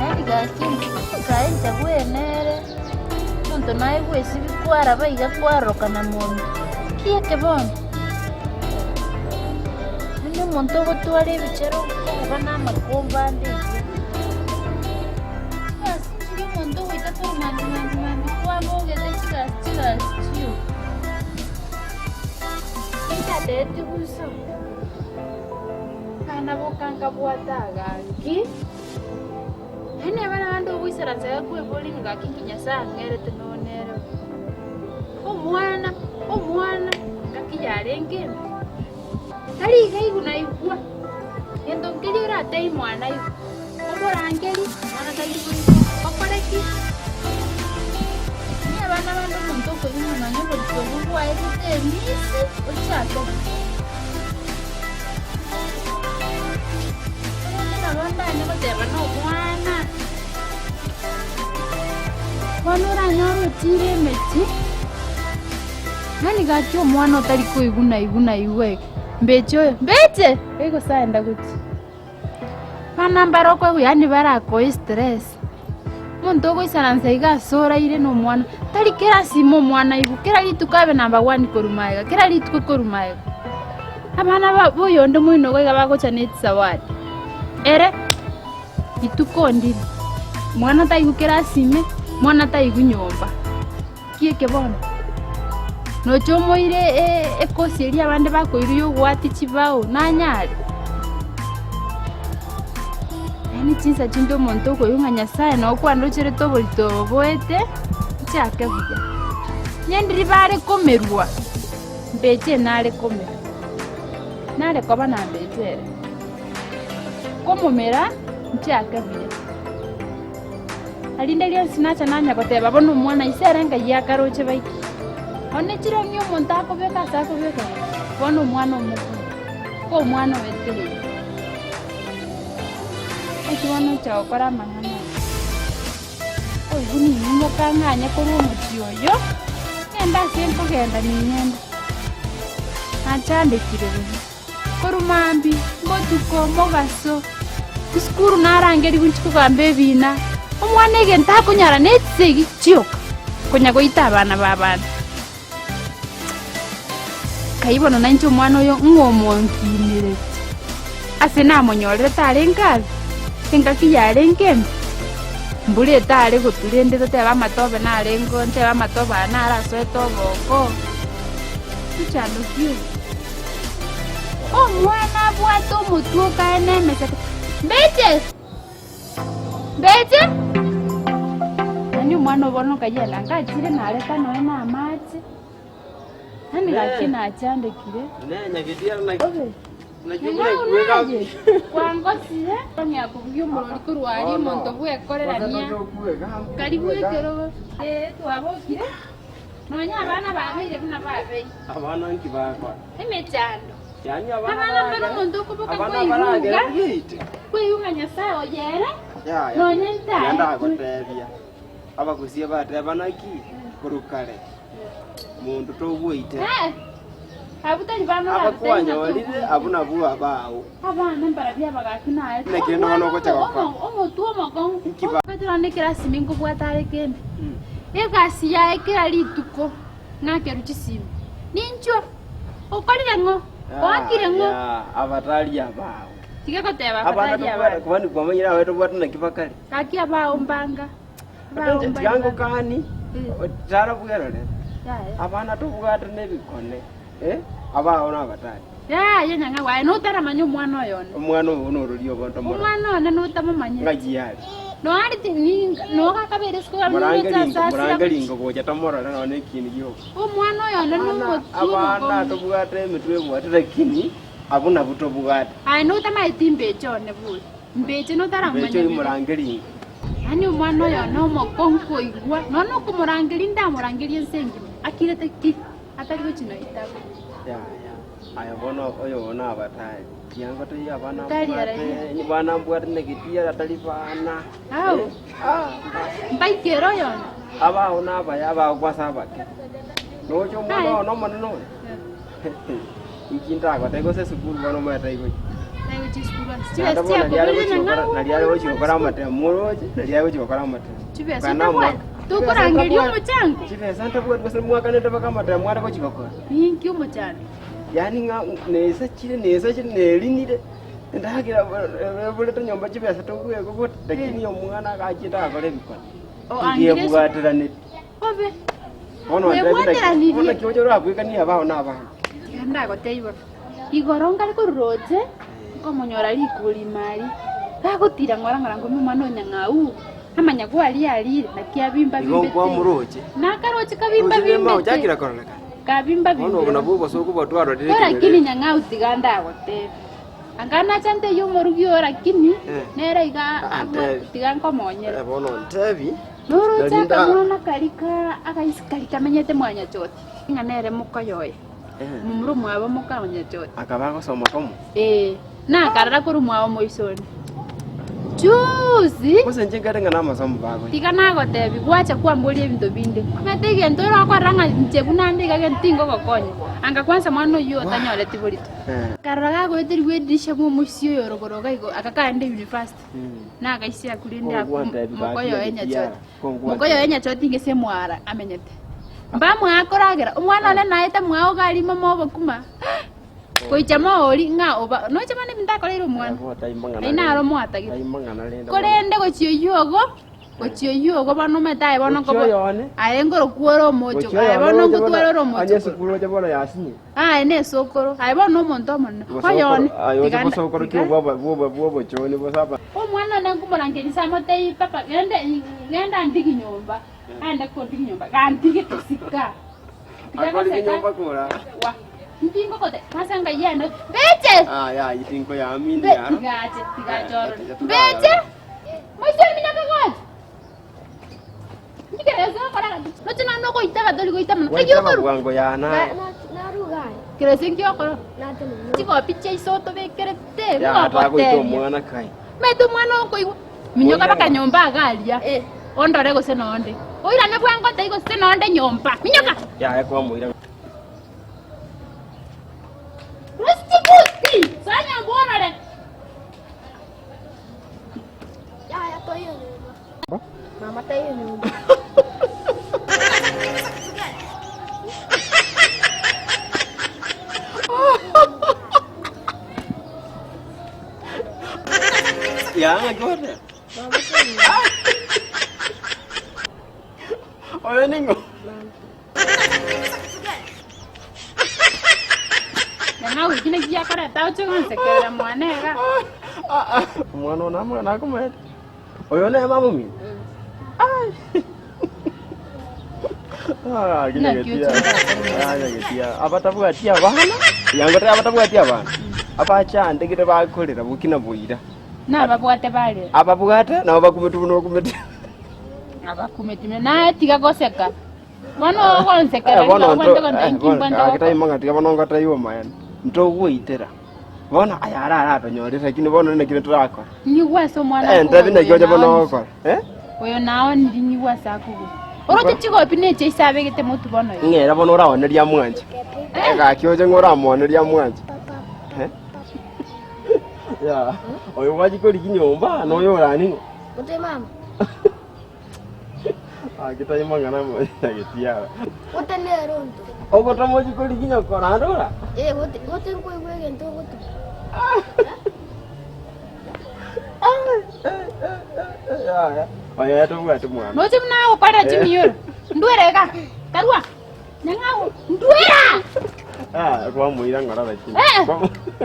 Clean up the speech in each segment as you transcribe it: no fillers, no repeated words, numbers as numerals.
Yaani gaki sae inche bwenere, omonto naye bwesibia kwaraba iga kwarorokana monto, ki eke bono? Naende omonto ogotwara ebichera okoba na amakombe ande iga. Chigasi chiria omonto ogoita korwa mambia mambia mambia kwabogete chigasi chigasi chioka. Intatebetigwe iso. Abana boka nkabwata gaki, yaani abana bande ogoisaransa iga kweboria ng'a gaki inki Nyasaye ang'erete nonya nere omwana, omwana ngaki yarenge embe, tari iga igo naigwa, gento nkeria oratebie mwana igo, omorangerie mwana tari koigwa, okore ki? Yaani abana bande omonto okoigwa ng'a nonye oborito obwo bwaetete emisi, ochake. Korende nabo ndanye goteba nomwana. Bono oranyore otiire emechie, yaani gaki omwana otari koigwa naigwa naigwa iga, mbeche oyo, mbeche! Gose aenda gochia. Abana mbare okoigwa yaani barakoe estress. Omonto ogoisaransa iga ase oraire na omwana, tari kera sima omwana aigwe, kera rituko abe number one korwa magega, kera rituko korwa magega. Abana ba oyonde moino iga iga bagocha ne chisawadi, ere rituko ndiri, mwana taigwa kera asime, mwana taigwa nyomba. Ki eke bono? Nocha omoire ekosi eria abande bakoirwa ya ogoatia chibao, nanyare? Yaani chinsa chinde omonto okoigwa ng'a Nyasaye noo kwandocherete oborito obo boete, nchake buya. Onye ndiri bare komerwa, mbeche nare komerwa, nare koba na mbeche ere, komomera nchake buya. Na rinde rionsi nacha nanya goteba bono omwana ise ere ngai akaroche baike. One chirong'i omonto akobeka ase akobeka bono omwana omokuru, ko omwana oeteire. Naki bono ocha gokora amang'ana aya? Oigwe ninyimoka ng'anye korwa omochie oyo, ngende ase nkogenda ning'ende. Nachandekire bobe. Korwa mambia, botuko, mogaso, chisukuru narangerigwe inche kogamba ebina, omwana egento akonyara ne chisegi chioka, konya goita abana ba abanto. Kai bono nainche omwana oyo ng'a omonkinereti, ase namonyorerete arenge abe, engaki yarenge embe, mbura etare gotwa rende totebe amatobe narenge oo, ntebe amatobe aya narasoete oboko, mochando ki oyo? Omwana abwate omotwe okaye nemeseke. Mbeche! Mbeche! Yaani omwana obo bono okayenda ngachire nareta nonya na amache, yaani gaki nachandekire. Obe, nyang'au naye, kwangosire, ong'ea kobugia omorori korwa aria omonto bwekorerania, karibu ekerogo. Ee, twabokire. Nonya abana babeire buna babeire. Abana nki bakora? Emechando. Yaani abana Abana mbare baragere- omonto okoboka abana kweiruga, baragere bweite. kweiruga Nyasae oye ere, Yaya, nonya ntaetwe. ndagotebia abagusia bateba naki korwa kare monto togweite Eh, abwo tari bana orabe tari ng'a abakwanyorire togweite. abwo nabwo abao Abana mbarabwo abagaki naye. Naki rende bono ogocha gokora? Omotwe omokong'u. Inki ba- Petero ne ekerasi ninkobwate are kende. Egasi yaye kera rituko ng'akerwe chisimi. Ninchwo, okorire ng'o? Oakire ng'o? Ya, abatari abao. Tiga goteba Abana abatari tobwate abao. kwani kwamanyire abaye tobwate naki bakare. Gaki abao mbanga. Abao Ate mbari tiga banga. ngokani, Eh. tara bwerore. Yaya. Abana tobwate nebikone, eh, abao nabatari. Yaya nyang'au aye notaramanya omwana oyo one. Omwana oyo norori obonto morore. Omwana one notamomanyeti. Ng'ai are? Noari ti ninga nogakabere isiko Morange aruete ringo, ase asira morange ringo gocha tomorore nonya ekieni gioka. Omwana oyo one nomotwe Abana omokong'u. tobwate emetwe ebwate lakini abwo nabwo tobwate. Aye notamaeti mbeche one bori. Mbeche notaramanya Mbeche oyo buya. morange ringo. Yaani omwana oyo one omokong'u koigwa nonya okomorangeria ndamorangerie ense engima akirete ki atari gochia noitaba. Yaya. Aye bono oyo bono abatari. Kiango taiyo abana Tari mbwate, araiyo. bana mbwate negetia atari bana. Au. Eh, ah, Mbaikere oyonde. abao nabaya abagokwasa abake. Nocha omwana Aye. oo nomonene oyo. Inki ndagotebie gose esukuru bono omanyete aigochia. Naigochia esukuru ase. Naende Chibesa bono nari are chiakoborire gochia na gokora ng'ao nari are gochia gokora esukuru. amatemo oroche, nari are gochia gokora amatemo. Chibesa Kana otabwati. omwaka. Tokorangeria omochango. Chibesa ntabwati gose mwakanete mpaka amatemo are gochia gokora. Ninki omochando? Yaani ng'a nesachire nesachire nerinire, endagera eborete nyomba chibesa togwekogota, lakini omwana agachiete agakora ebikone. O, angire ase- Tigebwateraneti. Obe. Bono ntebi naki, Bwebwateranirie. bono naki oche orakwekanie abao na abana. Ekero ndagotebie bono, igoro nkare korwa roche, nkomonyora rikori ime aria, gagotira ng'ora ng'ora ngomia omwana o nyang'au, amanya gwaria arire, naki abimba Igo bimbete. nkwamoroche. Nakaroche kabimba Roche rema bimbete. ochakire kororekana. Kabimba Bono obo bimbete. nabwo obosoku botwarorire Ko ekenyoro lakini eke. nyang'au tiga ndagotebie. Anga nacha nteyie omorugi oo lakini, Eh. nere iga Ah, abwa ntebi. tiga nkomonyere. Eh, bono ntebi. Noroche Nari nda- akamwana karia ka agaisi karia kamenyete mwanyachoti, ng'a nere mokoyoye, Eh. momura omwabo mokamanyachoti. Akaba agosoma komo. Ee, nakarara korwa mwabo moisoni. Juzi, Gose inche nkere ng'a namasomo bagocha. tiga nagotebia gwacha kwamboria ebinto binde. Omanyete egento orakorera ng'a inche buna nde iga gento tingogokonya. Anga kwanza mwana oyio otanyoreti borito. Eh. Karora gagoeterigwa edirisha bwa omoisia oyo orogoro iga igo, akakaenda university. Mm. Nagaisia akwo rende akwo Kogwantebi gaki mokoyoe nyagetia, nyachoti. kogwantebi. Mokoyoe nyachoti inge ase mwara amenyete. Mbamwaa koragera, omwana one naete mwao iga aria mama obokima, goicha moori ng'a oba noche bono ebinto akoreire omwana. Ayio naro mwatagete. Korende gochia oyio ogo, gochia oyio ogo bono omanyete aye bono nkobo aye nkorokwa ore omochoko, aye bono ngotwara ore omochoko. Aye nesokoro, aye bono nomonto omonene, oyone, tiga nda- tiga. Omwana one nkomorangeria inse amotebie, Papa, genda genda andigi nyomba, aende kondigi nyomba, gantige tosika. Tiga goseka, wa, ntingogote, kwanza ngai ende, mbeche! Mbe, tigache, tigache orore, mbeche! Moise ominyoke gocha. Noche naende ogoita tori goita mono. Naki okorwa? Bwango yana. Kerese nki okora? Chigopi chia iso otobekerete, Ya atagoita ngokotebia. omwana kai. Maete omwana okoigwa. Minyoka baka nyomba iga aria. Ondore gose nonde. Oirane bwango ntaiyo gose nonde nyomba. Minyoka! Yaya kwamoira. Rusia chibuti! Soa nyomba orore. Yaya toiyo nyomba. Mama taiyo nyomba. Ya ng'aki goteba? Mama taiyo nyomba. Oyo ning'o? Mama. Nyang'au eki naki giakoreta oche gonsekerera mwane iga. Omwana one amang'ana akomaete. Oyo nere mama omino? Ah, Naki kinyagetia. oche Ah, nyagetia. Abatabwati abana, yango tari abatabwati abana. Abachandegete bakorera bokina boira. Nababwate barera. Ababwate nabo bakumeti buna okumeti. Abakumeti naye tiga goseka. Bono ogonsekera Eh, bono nigo nto- obwate gonta eh, inki bono- mbwate ah, gokora. kitai mang'ana tiga bono ngotaiwa omaene. Ntogoitera. Bono aya ara aratonyorire lakini bono naki torakora. Nyigwe ase omwana Eh, ntebi akogwa naki oyo oche bono naoni. ogokora. Eh? Oyo naoniri nyigwe ase akogwa. Oroche chigopi neche ise abegete motu bono iga. Ng'era bono oraonerie amwanche. Eh. Gaki oche ng'a oramonerie amwanche. Eh? Ya, oyo gwachia korigia nyomba noyo oraning'o. Gote mama. Gaki tari mang'ana nyagetiara. Gote nere onto. Ogotomochi korigia nyoko naende ora? Eh, gote gote nkoigwa egento ogotu. Yaya. Oyo tobwate mwana. Noche buna agokorera chimioro. Ndwere iga. Karua. Nyang'au. Ndwera! Ah, kwamoira ng'ora lakini. Eh.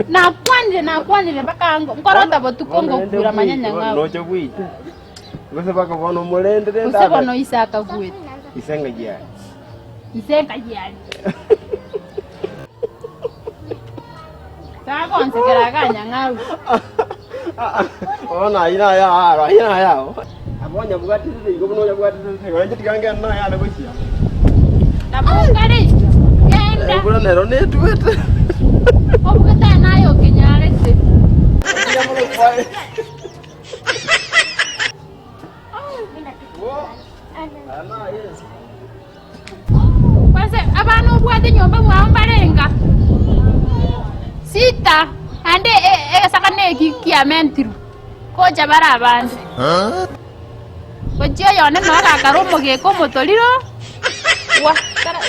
Nakwanire nakwanire mpaka ngo nkorota botuko ngokura manya nyang'au. Noche bwite. Gose baka bono omorende rende Gose bono ise akaguete. Ise ng'ai are. Ise ng'ai are. Tagonsekera iga nyang'au. Bono ayio naye aro, ayio naye ao. Abo onyabwaterete igo buna onyabwaterete igo, inche tiga ngende naye are gochia. Nabo okare genda. Embura nero netwete. mobwate nyomba mwao mbarenga? Sita, naende egesakane eki kiamentirwe, gocha bare abande. Gochia oyone noyo gakare omogeka omotoriro, gwa tara.